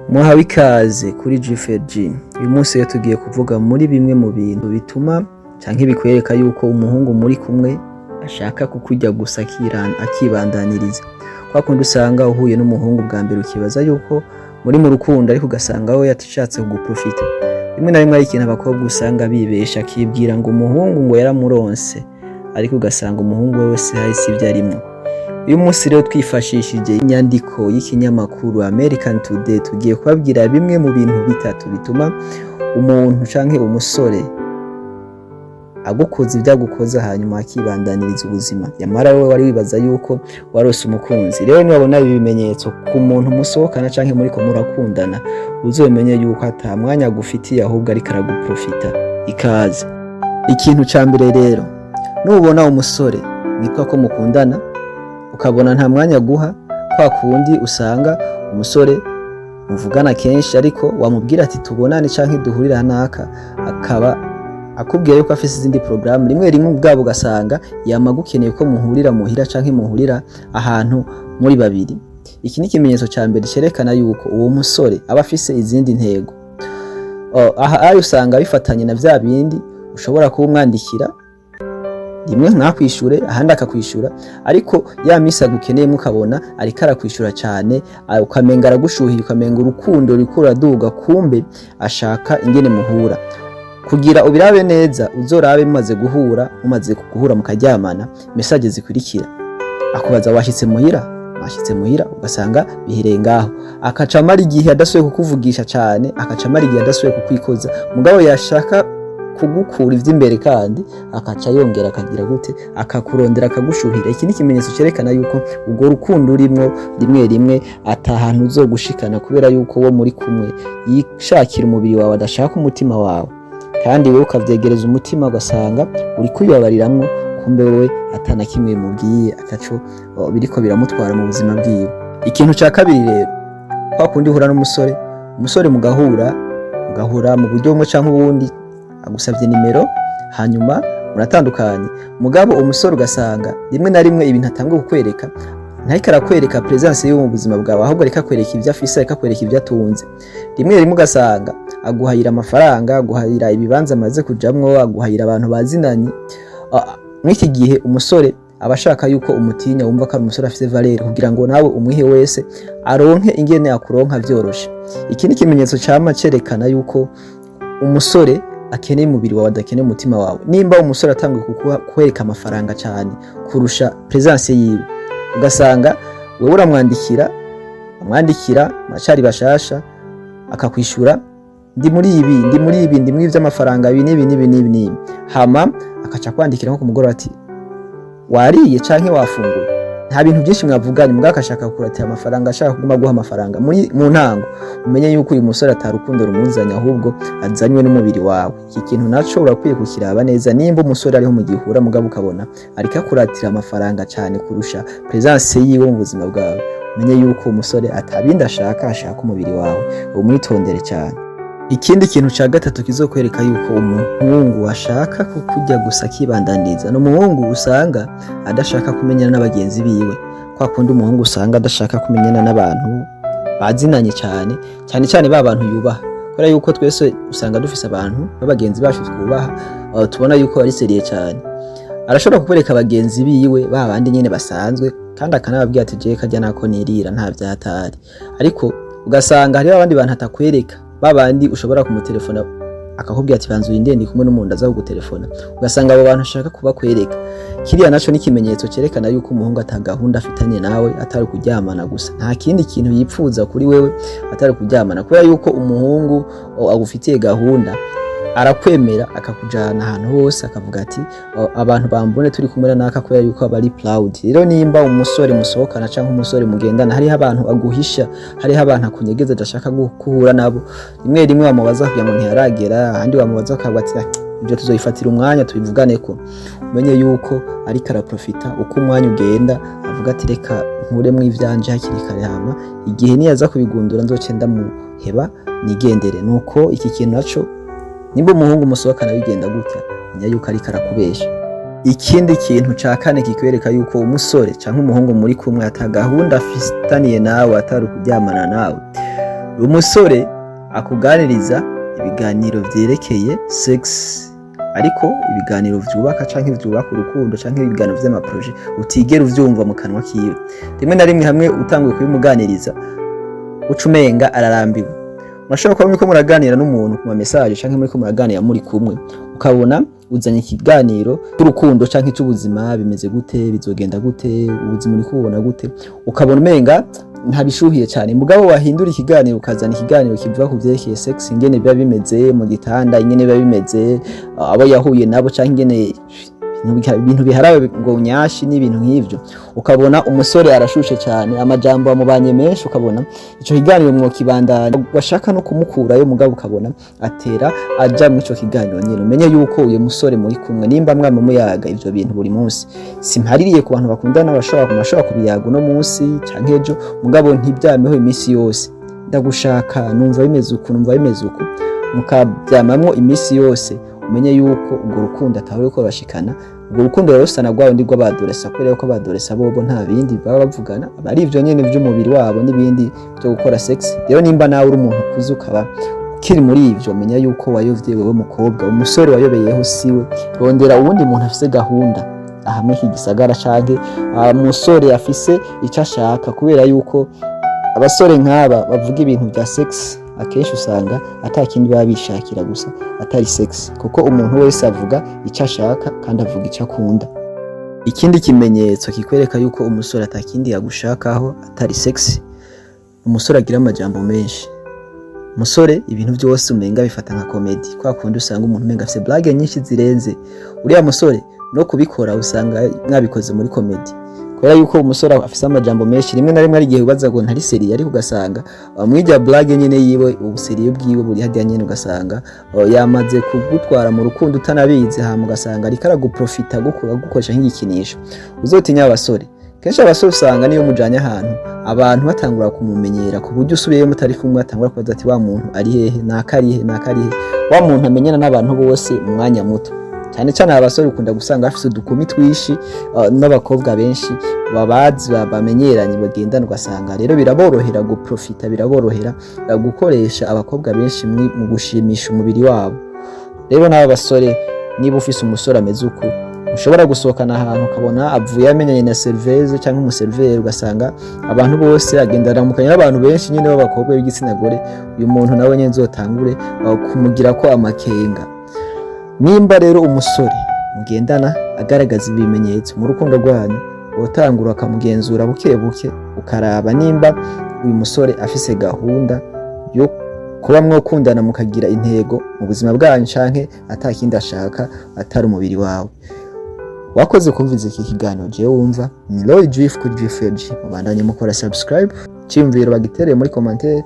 Muhawe ikaze kuri GFG. Uyu munsi rero tugiye kuvuga muri bimwe mu bintu bituma canke bikwereka yuko umuhungu muri kumwe ashaka kukurya gusa akibandaniriza. Kwa kundi usanga uhuye n'umuhungu bwa mbere, ukibaza yuko muri mu rukundo, ariko ugasanga we yatashatse kuguprofita. Rimwe na rimwe ari ikintu abakobwa usanga bibesha, akibwira ngo umuhungu ngo yaramuronse, ariko ugasanga umuhungu we wese hari sivyo arimwo. Uyu munsi rero, twifashishije inyandiko y'ikinyamakuru American Today, tugiye kubabwira bimwe mu bintu bitatu bituma umuntu canke umusore agukoza ibyo agukoza, hanyuma akibandaniriza ubuzima, yamara wowe wari wibaza yuko warose umukunzi. Rero niwabona ibi bimenyetso ku muntu musohokana canke muriko murakundana, uzomenye yuko ata mwanya agufitiye, ahubwo ariko araguprofita. Ikaze. Ikintu ca mbere rero, nubona umusore mwitwa ko mukundana, ukabona nta mwanya aguha, kwa kundi usanga umusore muvugana kenshi, ariko wamubwira ati tubonane canke duhurire hanaka, akaba akubwira yuko afise izindi porogaramu. Rimwe rimwe ubwabo ugasanga yama agukeneye ko muhurira muhira canke muhurira ahantu muri babiri. Iki ni ikimenyetso ca mbere cerekana yuko uwo musore aba afise izindi ntego. Aha ayo usanga bifatanye na vya bindi ushobora kuba umwandikira rimwe ntakwishure, ahandi akakwishura, ariko ya misi agukeneyemo ukabona ariko arakwishura cane, ukamenga aragushuhiye, ukamenga urukundo ruriko ruraduga, kumbe ashaka ingene muhura. Kugira ubirabe neza, uzorabe mumaze guhura mukaryamana, message zikurikira akubaza: "Washitse muhira?" Washitse muhira, ugasanga bihereye ngaho, akaca amara igihe adasubiye kukuvugisha cane, akaca amara igihe adasubiye kukwikoza. Mugabo yashaka kugukura ivy'imbere kandi akaca yongera akagira gute? Akakurondera, akagushuhira. Iki ni ikimenyetso cyerekana yuko urwo rukundo urimwo rimwe rimwe ata hantu uzogushikana, kubera yuko wo muri kumwe yishakira umubiri wawe, adashaka umutima wawe, kandi wowe ukavyegereza umutima, ugasanga uri kwibabariramwo, kumbe wowe atana kimwe bimubwiye, ataco biriko biramutwara mu buzima bwiwe. Ikintu ca kabiri rero, kwa kundi uhura n'umusore, umusore mugahura mu buryo bumwe canke ubundi, agusavye nimero, hanyuma muratandukanye. Mugabo umusore ugasanga rimwe na rimwe ibintu atanguye kukwereka, ntariko arakwereka presence yiwe mu buzima bwawe, ahubwo ariko akwereka ivyo afise, ariko akwereka ivyo atunze. Rimwe rimwe ugasanga aguhayira amafaranga, aguhayira ibibanza amaze kujamwo, aguhayira abantu bazinanye. Mw'iki gihe umusore aba ashaka yuko umutinya, wumva ko ari umusore afise valeur, kugira ngo nawe umwihe wese aronke ingene akuronka vyoroshe. Iki ni ikimenyetso cama cerekana yuko umusore akeneye umubiri wawe, adakeneye umutima wawe. Nimba umusore atanguye kukwereka amafaranga cyane kurusha presence yiwe, ugasanga wewe uramwandikira, amwandikira macari bashasha, akakwishura: "Ndi muri ibi, ndi muri ibi, ndi muri ivy'amafaranga, ibi n'ibi n'ibi n'ibi n'ibi", hama akaca kwandikira nko ku mugoroba ati: "Wariye canke wafunguye?" Nta bintu byinshi mwavuganye, mugabo akashaka kuratira amafaranga, ashaka kuguma guha amafaranga. Muri mu ntango umenye yuko uyu musore atarukundo rumuzanye, ahubwo azanywe n'umubiri wawe. Iki kintu naco urakwiye kukiraba neza. Nimba umusore ariho mu gihura, mugabo ukabona ariko akuratira amafaranga cyane kurusha presence yiwe mu buzima bwawe, umenye yuko umusore atabindi ashaka, ashaka umubiri wawe. Umwitondere cyane. Ikindi kintu ca gatatu kizokwereka yuko umuhungu ashaka kukurya gusa akibandaniza, ni umuhungu usanga adashaka kumenyana n'abagenzi biwe. Kwa kundi umuhungu usanga adashaka kumenyana n'abantu bazinanye cyane, cyane cyane ba bantu yubaha, kubera yuko twese usanga dufise abantu b'abagenzi bacu twubaha, tubona yuko bari sérieux cyane. Arashobora kukwereka bagenzi biwe, ba bandi nyene basanzwe, kandi akanababwira ati: "Jewe karya nako nirira, nta vyatari." Ariko ugasanga hariho abandi bantu atakwereka, ba bandi ushobora kumutelefona akakubwira ati: "Banza urinde, ndi kumwe n'umuntu aza kugutelefona." Ugasanga abo bantu ashaka kubakwereka. Kiriya naco ni ikimenyetso cerekana yuko umuhungu ata gahunda afitanye nawe atari kuryamana gusa, nta kindi kintu yipfuza kuri wewe atari kuryamana. Kubera yuko umuhungu agufitiye gahunda, arakwemera akakujana ahantu hose, akavuga ati: "Abantu bambone turi kumwe na naka", kubera yuko aba ari proud. Rero nimba umusore musohokana canke umusore mugendana hariho abantu aguhisha, hariho abantu akunyegeza, adashaka guhura nabo, rimwe rimwe wamubaza kugira ngo ntiharagera, ahandi wamubaza akavuga ati: "Ah, ibyo tuzobifatira umwanya tubivuganeko", umenye yuko ariko araprofita. Uko umwanya ugenda, avuga ati: "Reka nkuremwo ivyanje hakiri kare, hama igihe niyaza kubigundura nzoce ndamuheba nigendere." Nuko iki kintu naco, nimba umuhungu musohokana bigenda gutya, menya yuko ariko arakubesha. Ikindi kintu ca kane kikwereka yuko umusore canke umuhungu muri kumwe ata gahunda afitaniye nawe atari ukuryamana nawe. Umusore akuganiriza ibiganiro vyerekeye sex, ariko ibiganiro vyubaka canke vyubaka urukundo canke ibiganiro vy'ama projets utigera uvyumva mu kanwa kiwe. Rimwe na rimwe hamwe utanguye kubimuganiriza, uca umenga ararambiwe. Murashobora kuba muriko muraganira n'umuntu ku ma message canke muriko muraganira muri kumwe, ukabona uzanye ikiganiro cy'urukundo canke cy'ubuzima: bimeze gute, bizogenda gute, ubuzima uriko ububona gute? Ukabona umenga ntabishuhiye cyane. Mugabo wahindura ikiganiro, ukazana ikiganiro kivuga ku vyerekeye sex, ingene biba bimeze mu gitanda, ingene biba bimeze, abo yahuye nabo, canke ingene ibintu biharawe ngo nyashi n'ibintu nk'ivyo, ukabona umusore arashushe cyane, amajambo amubanye menshi, ukabona ico kiganiro mwokibandanya, washaka no kumukurayo, mugabo ukabona atera aja muri ico kiganiro nyene. Umenye yuko uyo musore muri kumwe, nimba mwama muyaga ivyo bintu buri munsi, simpaririye ku bantu bakundana, bashobora kubiyaga uno munsi canke ejo, mugabo ntibyameho iminsi yose: ndagushaka, numva bimeze uku, numva bimeze uku, mukabyamamwo iminsi yose, umenye yuko urwo rukundo atari uriko rurashikana. Urwo rukundo rero rusa na rwa rundi rw'abadoresa, kubera yuko abadoresa bobo nta bindi baba bavugana, aba ari ivyo nyene vy'umubiri wabo n'ibindi vyo gukora sex. Rero nimba nawe uri umuntu ukuze ukaba ukiri muri ivyo, menya yuko wayovye, wewe mukobwa. Umusore wayobeyeho siwe. Rondera uwundi muntu afise gahunda aha muri iki gisagara, canke umusore afise ico ashaka, kubera yuko abasore nk'aba bavuga ibintu vya sex akenshi usanga ata kindi baba bishakira gusa atari sex, kuko umuntu wese avuga icyo ashaka kandi avuga icyo akunda. Ikindi kimenyetso kikwereka yuko umusore atakindi yagushakaho atari sex, umusore agira amajambo menshi. Umusore ibintu byose umenga bifata nka comédie, kwa kundi usanga umuntu umenga afise blague nyinshi zirenze. Uriya musore no kubikora usanga mwabikoze muri comédie, kubera yuko umusore afise amajambo menshi. Rimwe na rimwe ari igihe ubaza ngo ntari sérieux, ariko ugasanga mwirya blague nyene yiwe, ubu sérieux bwiwe buri hariya nyene, ugasanga yamaze kugutwara mu rukundo utanabizi, hama ugasanga ariko araguprofita, agukoresha nk'igikinisho. Uzotinya abasore. Kenshi abasore usanga niyo mujanye ahantu, abantu batangura kumumenyera, ku buryo usubiyeyo mutari kumwe batangura kubaza ati: "Wa muntu ari hehe? Nakarihe? Nakarihe?" Wa muntu amenyana n'abantu bose mu mwanya muto cyane cyane. Abasore ukunda gusanga bafise udukumi twishi n'abakobwa benshi babazi, bamenyeranye, bagendana. Ugasanga rero biraborohera guprofita, biraborohera gukoresha abakobwa benshi mu gushimisha umubiri wabo. Rero n'aba basore, niba ufise umusore ameze uku, ushobora gusohokana ahantu ukabona avuye amenyanye na serveuse cyangwa umu serveur, ugasanga abantu bose agenda aramukanya n'abantu benshi nyine b'abakobwa b'igitsina gore, uyu muntu nawe nyine nzotangure kumugira ko amakenga. Nimba rero umusore mugendana agaragaza ibimenyetso mu rukundo rwanyu, utangura ukamugenzura buke buke, ukaraba nimba uyu musore afise gahunda yo kuba mwokundana mukagira intego mu buzima bwanyu, canke atakindi ashaka atari umubiri wawe. Wakoze kumviza iki kiganiro. Jewe wumva ni Roy Drift kuri Drift, mubandanye mukora subscribe, cyiyumviro bagitereye muri commentaire.